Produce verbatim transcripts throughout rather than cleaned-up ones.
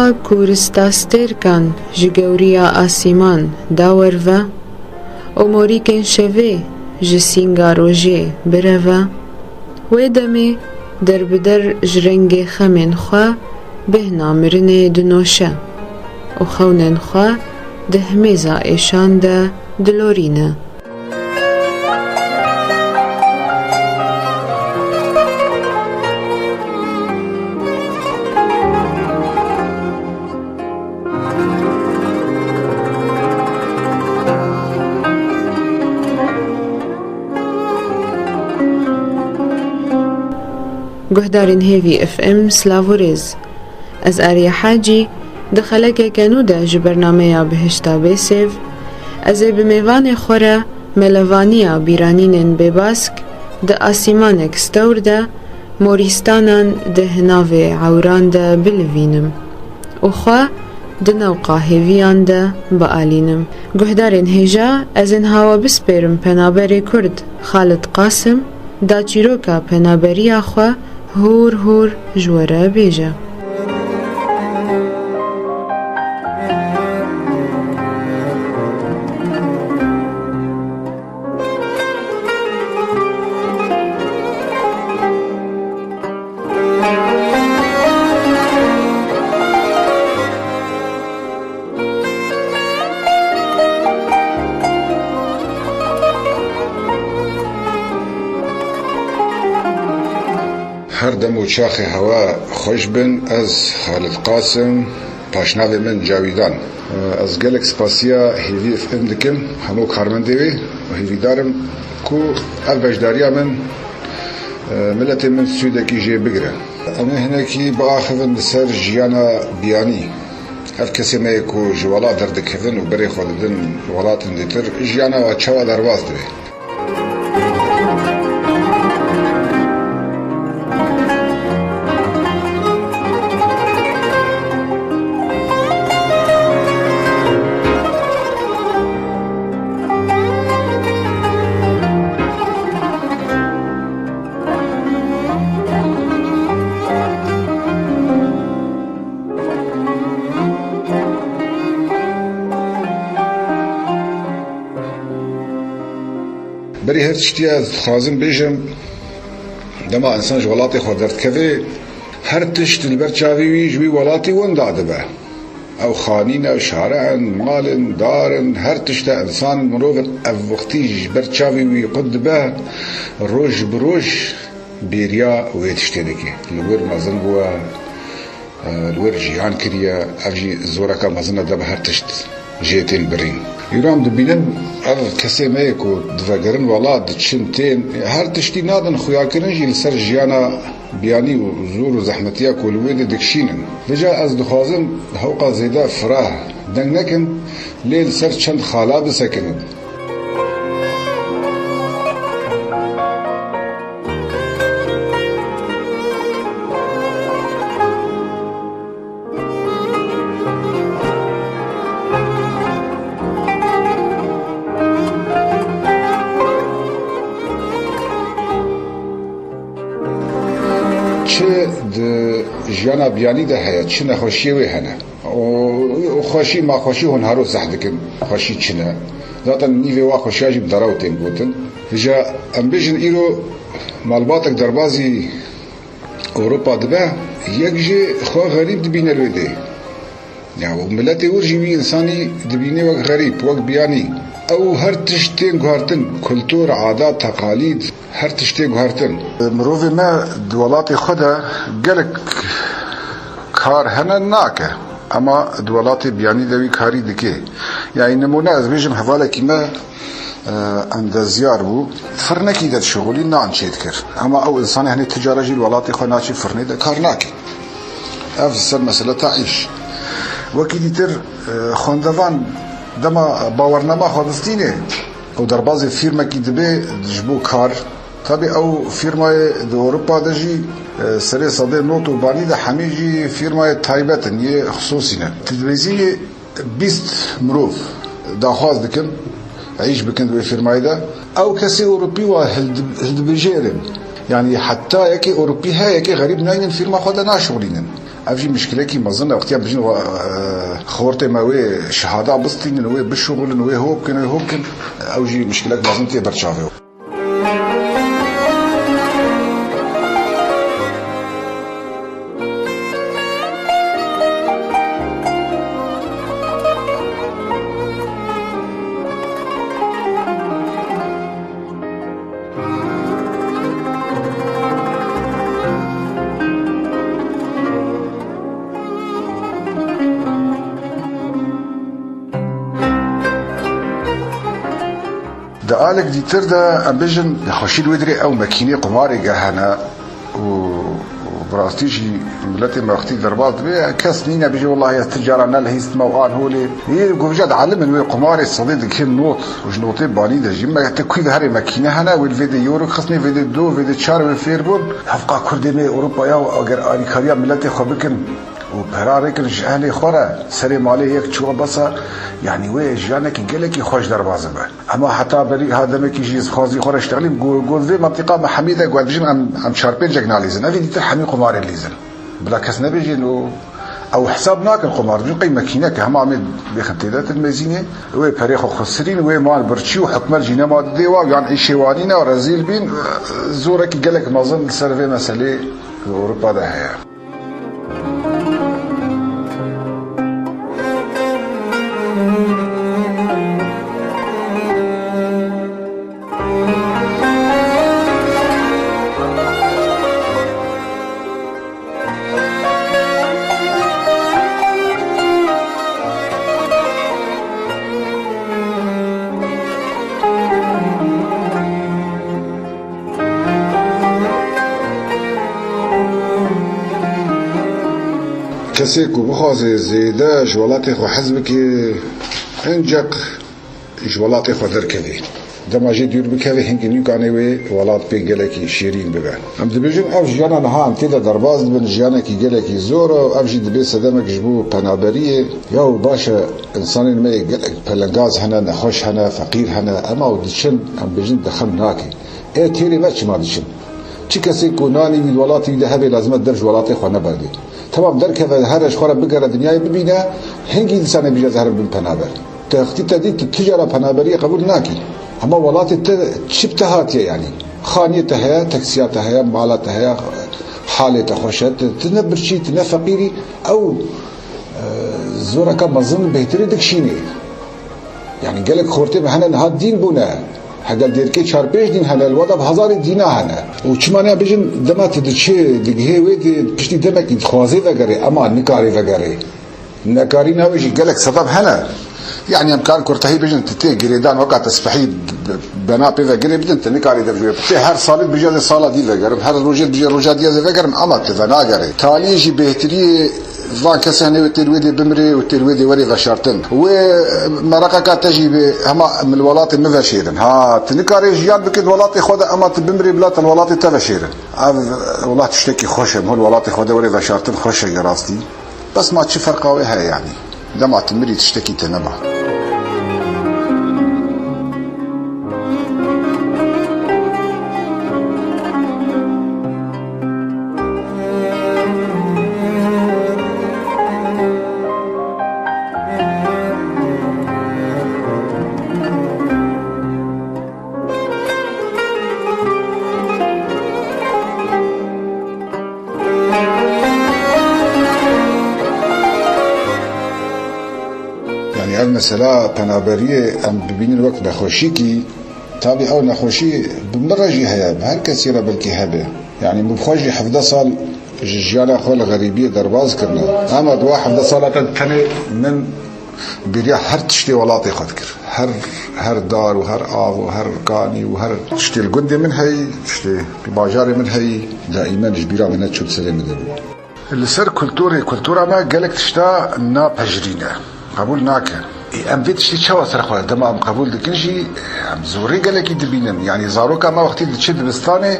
Ku rista stêrkan ji gewriya asîman da werve û morîkên şevê ji sînga rojê bireve, wê demê derbider ji rengê xemên xwe bêhna mirinê dinoşe û xewnên xwe di himêza êşan de dilorîne. Guhdarên Hêvî F M, silav û rêz. Ez Ariye Hacî, di xelekeke nû de ji bernameya Bihişta Bêsêv, ez ê bi mêvanê xwe re melevaniya bîranînên bêbask di asîmanek stewr de, morîstanan di hinavê ewran de bilivînim û xwe di newqa hêviyan de bialînim. Guhdarên hêja, ez ê niha we bispêrim penaberê Kurd Xalid Qasim, da çîroka penaberiya xwe hûr hûr ji we re bêje. Her dem û çaxê hewa xweş bin, ez Xalid Qasim, paşnavê min Cawîdan. Ez gelek spasiya Hêvî F M dikim, hemû karmendê wê û hêvîdar im ku ev beşdariya min, e, miletê min sûdekî jê bigire. Em ê hinekî biaxivin li ser jiyana biyanî. Ev kesê me yê ku ji welat derdikevin û berê xwe didin welatên dîtir, jiyana we çawa derbas dibe? Berî her tiştî ez dixwazim bêjim, dema însan ji welatê xwe derdikeve, her tişt li ber çavê wî ji wî welatî winda dibe. Ew xanî ne, ew şare in, mal in, dar in, her tişt e. Însan, mirov ev wextî ji ber çavê wî qut dibe, roj bi roj bêriya wê tiştê dike. Li wir mezin bûye, e, li wir jiyan kiriye, ev jî zoreka mezin e, dema her tişt jê tên birîn. Îro em dibînin, ev kesê me yê ku divegerin welat, diçin tên, her tiştî nadin xuyakirin jî li ser jiyana biyanî û zor û zehmetiya ku li wê de dikişînin. Vêca ez dixwazim hewqa zêde fireh deng nekin, lê li ser çend xala bisekinin. Çi di jiyana biyanî de heye, çi nexweşiyê wê hene. Û, û xweşî, ma xweşî hûn hero zehf dikin, xweşî çi ne. Zaten nîvê wa xweşiya jî bi derew tên gotin. Vêca em bêjin îro malbatek derbazî Ewropa dibe, yek jî xwe xerîb dibîne li wê dê. Ya, û miletê wir jî wî însanî dibîne wek xerîb, wek biyanî. Ew her tişt tên guhertin, kultur, adat, teqalîd, her tişt tê guhertin. Mirovê me di welatê xwe de gelek kar hene nake, ema di welatê biyanî de wî karî dike. Yani nimûne ez bêjim hevalekî me, e, endezyar bû. Firnekî de dişixulî nan çêdikir. Ema ew însanê henê ti cara jî li welatê xwe naçî firnê de kar nake. Ev ser mesela ta îş. Wekî dîtir, e, xwendevan dema bawernama xwe bistîne û derbazê fîrmekî dibe ji bo kar. Tabî ew fîrmayê di Ewropa de jî, e, serê sedê nod û banî de hemî jî fîrmayê taybet in, yê xisûsî ne. Tu dibêjî bîst mirov daxwaz dikin, îş bikin di wê fîrmayê de. Ew kesê Ewropî wa hildi-, hildibijêrin. Yani heta yekê Ewropî heye, yekê xerîb naynin fîrma xwe de naşixulînin. Ev jî mişkilekî mezin e, wextiya bijin, e, xortê me wê şehada bistînin, wê bişuxulin, wê ho bikin, wê ho bikin, ew jî mişkilek mezin tê ber çavê. Di alek dîtir de, em bêjin, nexweşî li wê dirê ew mekînê qumarê ge hene û, û bi rastî jî miletê me wextî derbas dibe, kes nîne bêje, "Wellahî ez ti cara nelihîstime û an holê." Yê govja dielimin wê qumarê sedê dikê not û ji notê banî de jî me te kû ve herê mekîne hene, wê li vê de euro xistine, vê de do, vê de çar wê fêr bûn. Hevqa Kurdê me Ewropaya û eger alîkariya miletê xwe bikin, û pera rêkin ji ehlê xwe re serê malê yek çûwa bes e, yanî wê jiyanekî gelekî xweş derbas bibe. Ema heta berî ha demekî jî ez xwazî xwe re ştexlîm, got, got vê mentiqa me hemî de got, dijin em, em çar pêncek nalîzin. Evî dîtir hemî qumarê lîzin. Bila kes nebêjin û ew hesab nakin qumar, dijin qey mekîneke, hema em ê bêxin tê de, til mêzînê, wê perê xwe xusirîn, wê mal birçî û hikûmet jî nema didê wa, yan îşê wa nîne, rezîl bîn, zorekî gelek mezin li ser vê meselê li Ewropa de heye. Kesê ku bixwaze zêde ji welatê xwe hez bike, enceq ji welatê xwe derkeve. Dema jê dûr bikeve, hingî nîkanê wê welat pê gelekî şêrîn bibe. Em dibêjin, ev jiyana niha em tê de derbas dibin, jiyanekî gelekî zor e, ev jî dibe sedemek ji bo penaberiyê. Yaw baş e, insanên me yê gelek pelengaz hene, nexweş hene, feqîr hene, ema ew diçin, em bêjin, dixin nake. Ê têrê me çima diçin? Çi kesê ku nanî wî di welatê wî de hebe, lazim e dev ji welatê xwe neberde. Temam, derkeve, here ji xwe re bigere dinyayê bibîne, hingî însanê bêje ez herim bim penaber. Te wextî te dît, tu ti cara penaberiyê qebûl nakî. Hema welatê te çi bi te hatiye yanî? Xaniyê te heye, teksiya te heye, mala te heye, halê te xweş e, tu, tu ne birçî, tu ne feqîrî, ew, e, zoreka mezin bêhtirî dikişînê. Yanî gelek xortê me hene niha dîn bûne. Hegel dêrikê çar pênc dîn hene, li wada bi hezarê dîna hene. Û çima ne bijin, dema tu diçê, digihê wê dê, piştî demekî dixwazê vegerê, ema nikarê vegerê. Nekarîna wê jî gelek sebeb hene. Yanî em karin kurtehî bijin, tu tê girêdan weka te spehî bena pê ve girê bidin, tu nikarî dev jû. Tu tê her salê bijê ez ê sala dî vegerim, her rojê bijê roja dî ez ê vegerim, ema tu venagerê. Taliyê jî bêhtiriyê van kesê hene wê tê li wê dê bimrê û tê li wê dê werê veşartin. Wê mereqeka te jî bê hema min li welatê min veşêrin. Ha, tu nikarê jiyan bikê di welatê xwe de, ema tu bimrê bila te li welatê te veşêrin. Ev welat tiştekî xweş e, min li welatê xwe de werê veşartin xweş e gerastî. Bes ma çi ferqa wê heye yanî? Dema tu mirî tiştekî te nema. Yanî ev mesela penaberiyê em bibînin wek nexweşîkî, tabî ew nexweşî bi min re jî heye, bi her kesî re belkî hebe. Yanî min bi xwe jî hevdeh sal ji jiyana xwe li xerîbiyê derbas kirine. Ema di wa hevdeh sala de tenê min bêriya her tiştê welatê xwe dikir. Her, her dar û her av û her kanî û her tiştê li gundê min heyî, tiştê li bajarê min heyî, daîmen ji bîra min neçû, di serê min de bû. Li ser kulturê, kultura me gelek tişta napejirîne, qebûl nake. Ê, em vê tiştê çawa ser xwe, dema em qebûl dikin jî, em zorê gelekî dibînin. Yanî zaroka me wextî diçe dibistanê,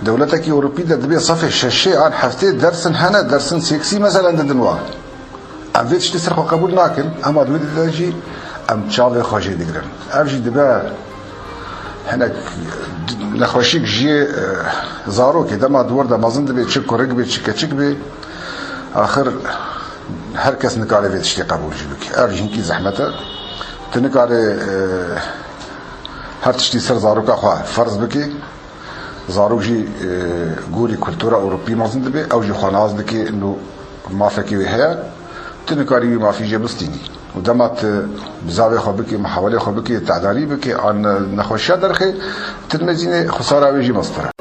dewletekî Ewropî de dibê sefê şeşê an heftê dersin hene, dersin seksî meselen didin wan. Em vê tiştê ser xwe qebûl nakin, ema di wê de jî em çavê xwe jê digirin. Ev jî dibe hinek nexweşîk ji yê, e, zarokê, dema di wir de mezin dibe, çi kurik be, çi keçik be, Axir her kes nikare vê tiştê qebûl jî bike. Ev jî hinkî zehmet e. Tu nikare, e, her tiştî ser zaroka xwe ferz bike. Zarok jî, e, gorî kultura Ewropî mezin dibe, ew jî xwe nas dike, ino mafekî wê heye. Tu nikarî wî mafî jê bistînî. Û dema tu bizavê xwe bikî, muhawelê xwe bikî, tedarî bikî, an nexweşiya derxê, tu dimezînê xusara wê jî mestir e.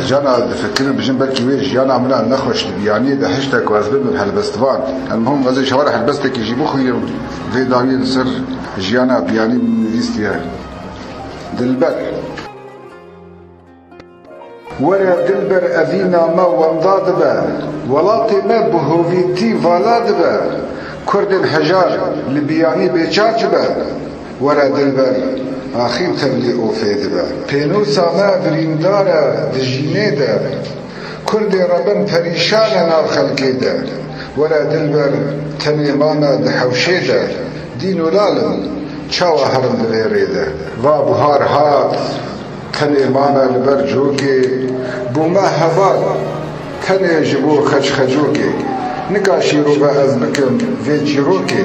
Jiyana difikirim, bijim belkî wê jiyana min a nexweş li biyaniyê de hişte ku ez bibim helbestvan. Elmuhim ez ê ji hewa re helbestekî jî bixwînim. Vê dawiyê li ser jiyana biyanî min nivîstiye. Dilber. Were dilber evîna me wenda dibe. Welatê me bi hovîtî vala dibe. Kurdên hejar li biyanî bêçaç be. Were dilber, axîn tevlî ofê dibe. Pênûsa me birîndar e di jînê de. Kurdê rebin perîşan e nav xelkê de. Were dilber, tenê mame di hewşê de. Dîn û lal in, çawa herin di vê rê de. Va buhar hat, tenê mame li ber cokê. Bûme heval, tenê ji bo xeç xecokê. Nika şîrove ez bikim vê çîrokê.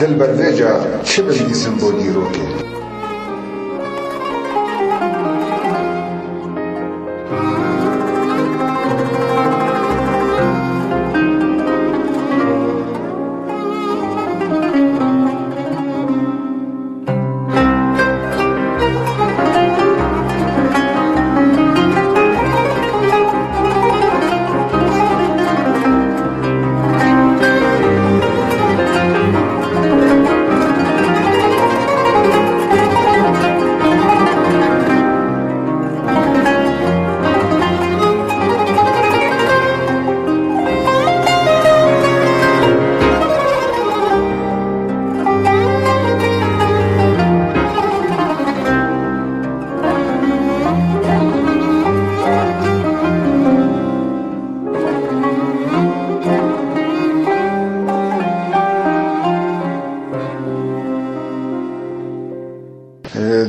Dilber vêca çi binivîsim bo dîrokê?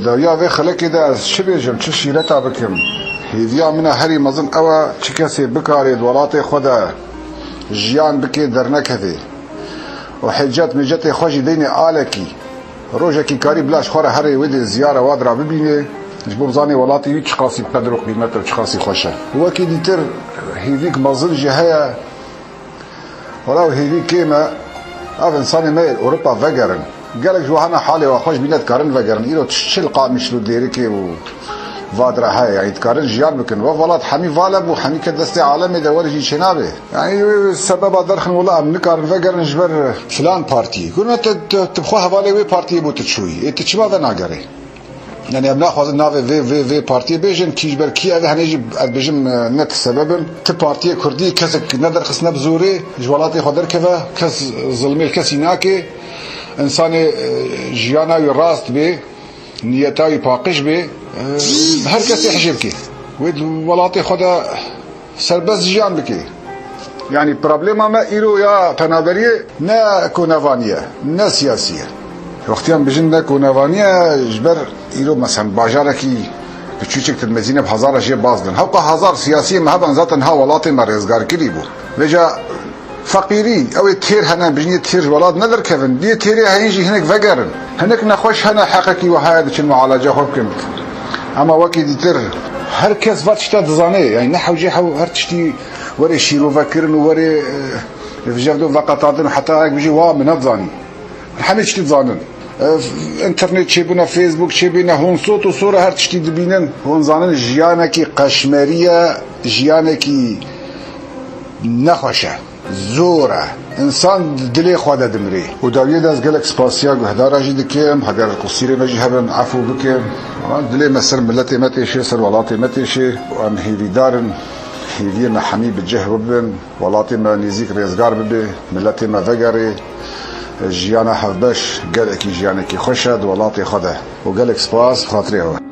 Dawiya vê xelekê de ez çi bêjim, çi şîreta bikim? Hêviya min a herî mezin ew e, çi kesê bikarê di welatê xwe de jiyan bike dernekeve û hêcet mêcetê xwe jî deynê alekî. Rojekî karî bila ji xwe re herê wê dê ziyara wa dira bibînê, ji bo bizanê welatê wî çiqasî bi qedir û qîmet e û çiqasî xweş e. Wekî dîtir hêvîk mezin jî heye. Wela ew hêvî kêm e, ev însanê me yê Ewropa vegerin. Gelek ji we hene halê we xweş bîne dikarin vegerin. Îro çi li Qamişlo, Dêrikê û vadira heye, yanî dikarin jiyan bikin. We welat hemî vala bû, hemî ket destê alemê de, werê jî çênabe. Yanî wê, wê sebeba derxin wela em nikarin vegerin ji ber filan partiyê. Gurme te, te, tu bi xwe hevalê wê partiyê bû tu çûyî. Ê tu çima venagerê? Yanî em naxwazin navê vê, vê, vê partiyê bêjin, kî ji ber kî ev e, henê jî ez bêjim, e, ne ti sebeb in. Ti partiyê kurdî kesek nederxist ne bi zorê ji welatê xwe derkeve, kes zilmê li kesî nake. Însanê, e, jiyana wî rast bê, niyeta wî paqij bê, e, her kesê hijê bike. Wê di welatê xwe de serbest jiyan bike. Yanî problema me îro ya penaberiyê ne konevanî ye, ne siyasî ye. Wextiyan bijin ne konevanî ye, ji ber îro, meselen, bajarekî biçûçik, tu dimezîne bi hezara jê baz din. Hewqa hezar siyasiyê me heban zaten ha welatê me rêzgar kirî bû. Vêca feqîrî, ew ê têr hene, bijin yê têr ji welat nederkevin. Yê têrê heyîn jî hinek vegerin. Hinek nexweş hene, heqekî we heye, diçin mualaca xwe bikin. Ama wekî dîtir, her kes va tişta dizane, yani ne hewcê hew her tiştî were şîrove kirin û were, e, vijevdo veqetandin, heta ek bijî wa min nedizanî. Hemî tiştî dizanin. E, internet çêbûne, Facebook çêbîne, hûn sot û sora her tiştî dibînin. Hûn zanin jiyanekî qeşmerî ye, jiyanekî nexweş e. Zor e. Însan dilê xwe de dimirê. Û dawiyê de ez gelek spasiya guhdara jî dikim. Heger qusîrê me jî hebin, efû bikin. Dilê me ser miletê me têşê, ser welatê me têşê. Û em hêvîdar in. Hêviyê me hemî bi cih bibin. Welatê me nêzîk rêzgar bibe. Miletê me vegerê. Jiyana hevbeş gelekî jiyanekî xweş e di welatê xwe de. Û gelek spas xatirê we.